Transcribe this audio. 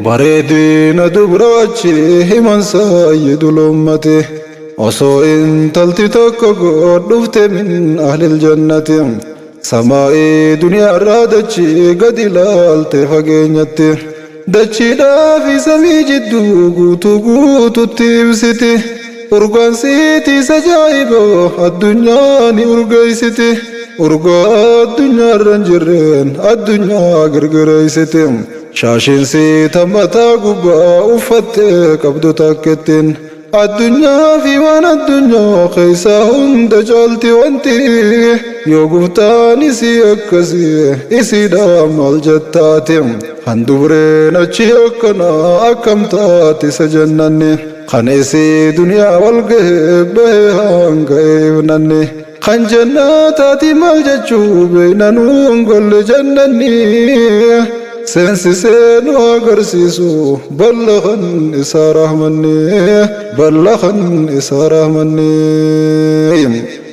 Bareedina dubra achi himan sayyidul ummati. Osoo intalti tokko god dhufte min ahlil jannati. Samaa'ii duniyaarraa dachii gad ilaalte fageenyatti. Dachiidhaa fi samii jidduu guutuu guututti ibsiti. Urgaan siitiis ajaa'iba addunyaa ni urgeessiti. Urgaa addunyaarra hin jirreen addunyaa girgireessiti. Shaashiin sii tan mataa gubbaa uffattee qabdu takkittiin. Addunyaa fi waan addunyaa keessaa hunda caalti wanti yoo guftaan isii akkasii isiidha maal jettaati. Kan dubreen achi akkanaa akkam taati isa jennanni. Kan isii duniyaa wal gahee bahee hanga ifnanni. Kan jannataati maal jechuu beeyna nuun golle jannanni. Seensisee nu agarsiisu ballakan isaa rahmanni. Ballakan isaa rahmanni.